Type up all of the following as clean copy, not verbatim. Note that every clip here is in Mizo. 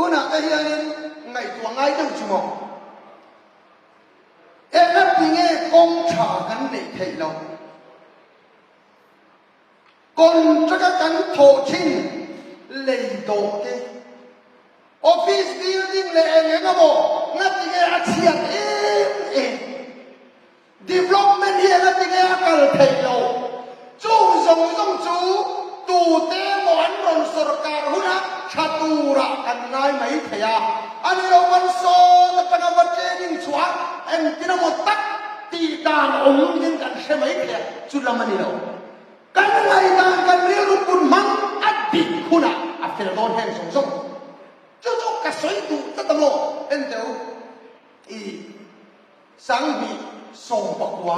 Tunah te hianin ngaihtuah ngai deuh chu maw? Engati nge kawng tha kan neih theih loh? Contract a kan thawh thin lei dawh te, office building leh eng eng emaw ngati nge a chhiat em em? Development hi engati nge a kal theih loh? Chung zawng zawng chu tute emaw an rawn sawrkar huna tha turah kan ngai mai thei a. A ni lo kan sawn atanga va training chhuah a engtin emaw tak tih dan awm ding kan hre mai thei a, chu lam a ni lo. Kan ngaihdan kan rilru pun hmang a dik hunah a fel dawn heng zawng zawng. Chu chu ka sawi duh tlat a maw? Enteu i. Sanghnih 19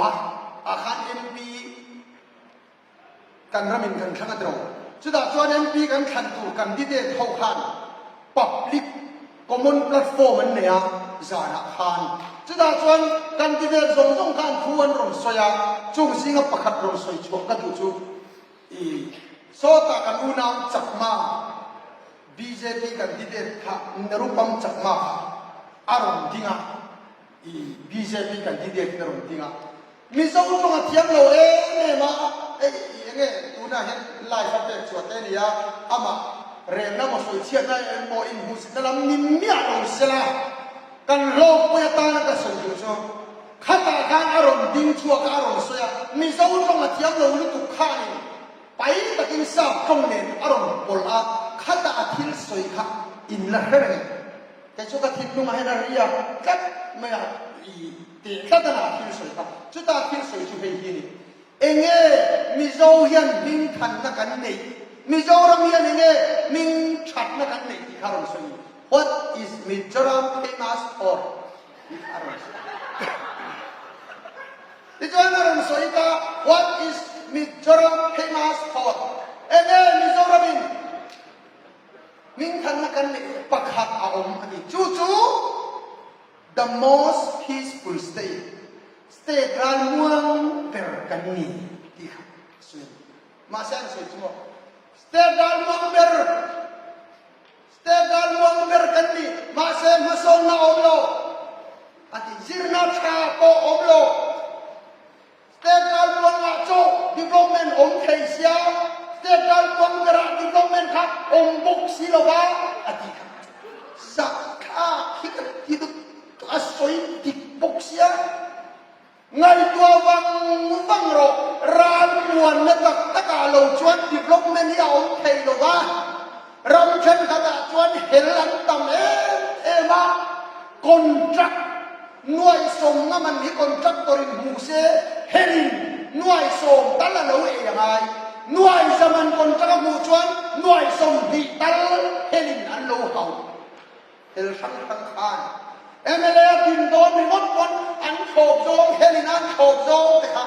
ah khan MP kan ramin kan thlang a tiro. Chutah chuan MP kan thlan tur candidate ho khan public common platform an nei a zanah khan. Chutah chuan candidate zawng zawng khan thu an rawn sawi a, chung zinga pakhat rawn sawi chhuah ka duh chu i sawtah kan unau Chakma bjp candidate kha Nerupam Chakma kha a rawn ding a. I bjp candidate na rawn ding a, Mizo tawng a thiam lo em em a, hei i enge tunah hian live a pek chhuah te a ni a, amah relna maw sawi chhiatna emaw inhmuhsitna lam ni miah lo sela kan hlawkpui atana ka sawi duh chu khatah khan a rawn ding chhuak a, a rawn sawi a, Mizo tawng a thiam lo lutuk khanin pai takin sap tawng nen a rawn pawlh a, khatah a thil sawi kha in la hre reng em? Kei chu ka thinlungah hian a riak tlat mai a, i teh tlat a na thil sawi kha. Chuta thil sawi chu hei hi a ni. Enge Mizo hian hming thanna kan neih? Mizoram hian enge hming thatna kan neih tih kha a rawn sawi. What is Mizoram famous for? tih kha a rawn sawi. Tichuan a rawn sawi ta, What is Mizoram famous for? Enge Mizoramin Hmingthanna kan neih pakhat a awm a ni. Chu chu the most peaceful state, state ralmuang ber kan ni tih kha a sawi a ni. Mahse an sawi chu maw, state ralmuang ber, state ralmuang ber kan ni, mahse hmasawnna a awm lo a ti, zirna tha pawh a awm lo. State ralmuangah chu development awm thei sia, state ralmuang berah development kha awm bawk si lo va a ti kha. Zahthlak hi ka ti tuk a sawi dik bawk sia. Ngaihtuah vang vang rawh, ralmuanna tak takah lo chuan development hi a awm thei lo va, ram thenkhatah chuan hel an tam em em a, contract Nuaisawm ngam an hi contractor in hmu se helin nuaisawm tal a lo ei a ngai. Nuaizam an contract a hmuh chuan nuaisawm hnih tal helin an lo hauh. Hel hrang hrang khan mla a din dawn ringawt pawn an thlawp zawng helin an thlawp zawng te kha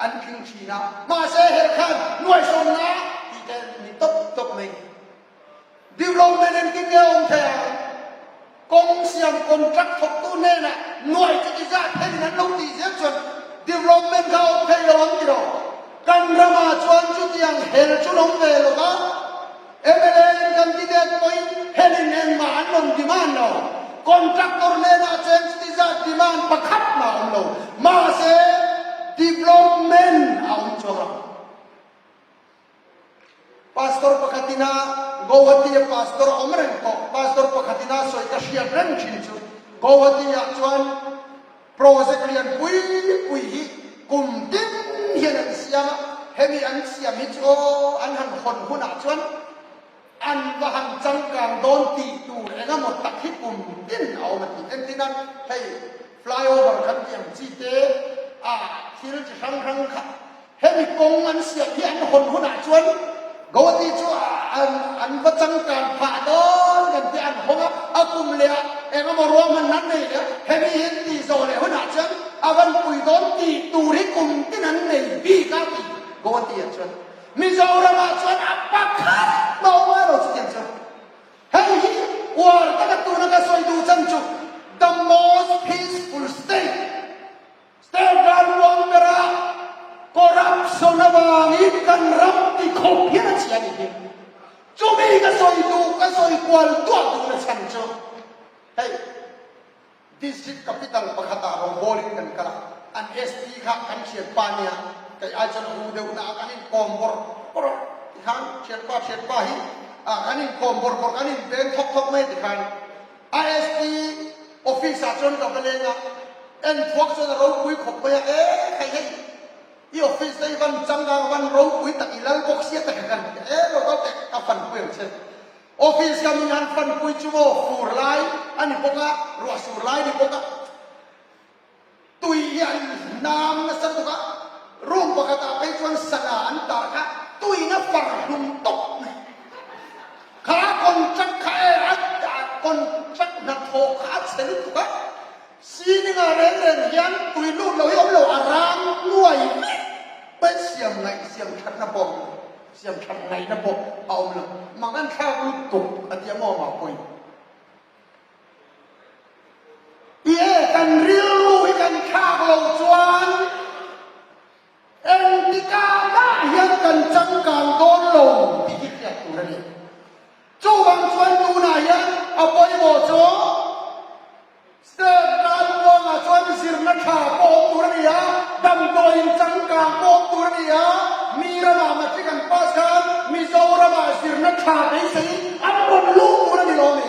an tling thin a. Mahse hel khan nuaisawm nga tih te ni tawp tawp mai. Development engtin nge awm thei ang? Kawng siam contract thawktu hnenah nuai chuti zat helin an lo tih zel chuan development kha awm thei lo ang ti lo. Kan ramah chuan chutiang hel chu an awm ve lo va, mla in candidate pawhin helin engmah an rawn demand lo. Contractor hnenah cheng chuti zat demand pakhat mah a awm lo. Mahse development a awm chuang lo. Pastor pakhat ina Guwahati a pastor a awm reng tawh. Pastor pakhat ina sawi ka hriat reng thin chu Guwahati ah chuan project lian pui pui hi kum tin hian an siam a, hemi an siam hi chu aw an han hawn hunah chuan an va han changkang dawn tih tur engemaw tak hi kum tin a awm a ti. Entin a hei flyover kan tih ang chi te a thil chi hrang hrang kha Hemi kawng an siam hi an hawn hunah chuan Gauhati chu an va changkan phah dawn kan tih an hawng a, a kum leh ah eng emaw ruahman an nei leh a, hemi hi an tih zawh leh hunah chuan a van pui dawn tih tur hi kum tin an nei bik a ti Gauhati ah chuan. Mizoram ah chuan a pakhat mah awm ai lo chutiang chuan. Hei hi uar taka tuna ka sawi duh chan chu the most peaceful state. State ralmuang bera corruption avangin kan ram ti khawp hian a chhia a nih hi. Chumi ka sawi duh, ka sawi kual duah duhna chhan chu hei District capital pakhatah rawngbawlin kan kal a, an SP kha kan thianpa nia, kei ai chuan a u deuh na a, kan inkawm bawrh bawrh a, tikhan thianpa thianpa hi ah kan inkawm bawrh bawrh, kan inbeng thawk thawk mai tikhan a SP office ah chuan ka va leng a, en thuak chuan a ropui khawp mai a, e khai hei i office te hi van changkang van ropui tak i lal bawk sia tak kan ti a, e lo kal teh ka fanpui ang che. Office ka min han fanpui chu maw fur lai a ni bawk a, ruah sur lai a ni bawk a, tui hi an nam nasa lutuk a, room pakhatah phei chuan sana an tar kha tuiin a far hlum tawp mai. Kha contract kha e a contract hnathawh kha a chhe lutuk a, ceiling ah reng reng hian tui lut lo hi a awm lo, a rang nuai vek mai siam ngaih siam thatna pawh a awm lo. Siam that ngaihna pawh a awm lo. Mang an thlak lutuk a tia maw mah pawhin. Ie kan rilru hi kan thlak lo chuan engtikah mah hian kan changkang dawn lo tih hi hriat tur a ni. Chuvang chuan tunah hian a pawimawh chu State ralmuangah chuan zirna tha pawh awm tur a ni a, damdawiin changkang pawh awm tur a ni a, mi ramah matric an pass khan Mizoramah zirna tha beiseiin an rawn luh tur a ni lo a ni.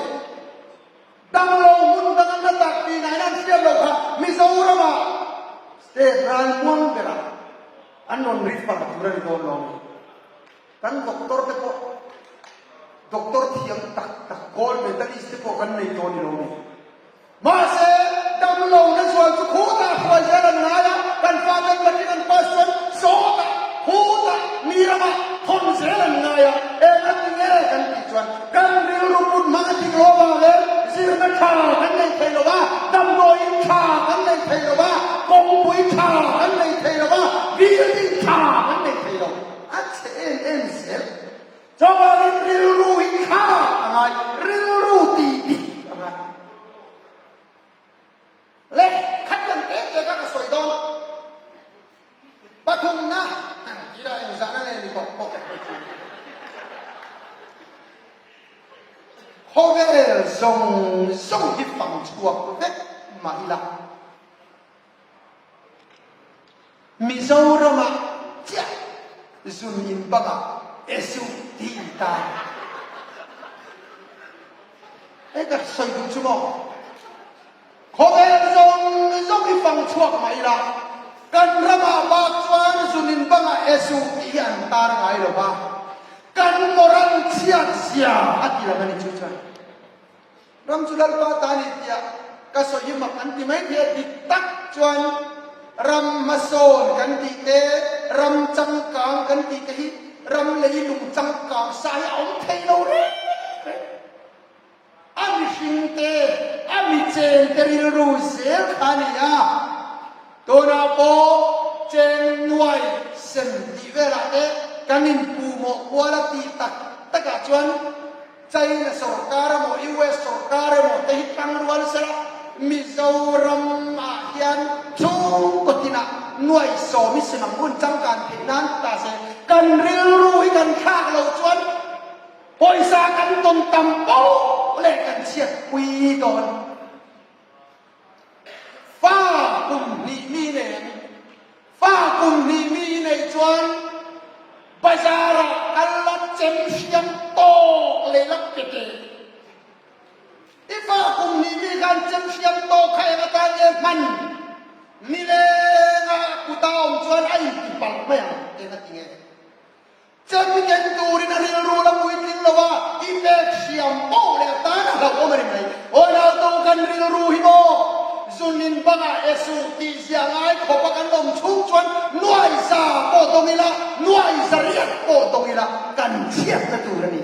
Damlo hmun dang an la tak tih nain an hriat loh kha Mizoramah state ralmuang berah an rawn refer tur a ni dawn lo a ni. Kan doctor te pawh doctor thiam tak tak gold medalist te pawh kan nei tawh ni lo ni. Mahse damlo na zual chu khutah hruai zel an ngai a, kan faten matric an pass chuan sawtah khutah mi ramah thawn zel an ngai a, eng a ti nge kan tih chuan kan rilru put hmang a dik lo avangin zirna tha kan nei thei lo va, damdawiin tha kan nei thei lo va, kawngpui tha kan nei thei lo va, building tha kan nei thei lo. A chhe em em zel. Chuvangin rilru hi tha a ngai, rilru tih dik a ngai. Le khat lang te te kha ka sawi dawn. Pathumna tira engzahna nge ni tawh pawh ka hre thin. Khawvel zawng zawng hi fang chhuak vek mah ila. Mizoramah chiah zun in bangah Esu ti ta. Hei ka sawi duh chu maw? Khawvel zawng zawng hi fang chhuak mai ila, kan ramah bak chuan zun in bangah Esu tih hi an tar ngai lo va, kan moral chhiat zia a ti lang a ni chu chuan. Ram chu Lalpa ta ni tia ka sawi hi mak an ti mai thei a, dik tak chuan ram hmasawn kan tih te, ram changkang kan tih te hi ram leilung changkang sa hi a awm thei lo reng reng. A mihring te, a micheng te rilru zel kha a ni a, tunah pawh cheng nuai sem tih velah te kan inpuhmawh kual a tih tak takah chuan China sorkar emaw US sorkar emaw te hi tangrual sela Mizoram ah hian chhungkaw tinah nuaisawm i sem ang hun changkan theih nan ta se kan rilru hi kan thlak loh chuan pawisa kan tawn tam poh leh kan chhiatpui dawn. Fa kum hnih mi nei ang. Fa kum hnih mi i neih chuan bazar ah kal la chem hriam tawk leh la pe teh. I fa kum hnih mi khan chem hriam tawk kha eng atan nge hman? Nileng a kuta awm chuan a inti palh mai ang, eng a ti nge? Chem ken turin a rilru la puitling lo a, i pek hriam poh leh a tan a hlauhawm a ni mai. Aw nauto kan rilru hi maw? Zunin bangah e suh tih ziah ngai khawpa kan awm chhung chuan nuai za pawh dawng ila, nuai za riat pawh dawng ila kan chhiatna tur a ni.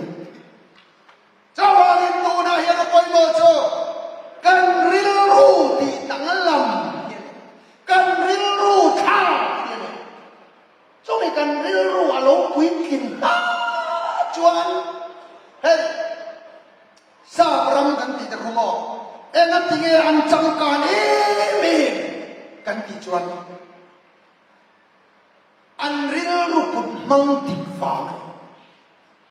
Chuvangin tunah hian a pawimawh chu kan rilru tih danglam hi a ni, kan rilru thlak hi a ni. Chumi kan rilru a lo puitlin hma chuan hei Sap ram kan tih te khu maw engati nge an changkan em em kan tih chuan an rilru put hmang dik vang a ni.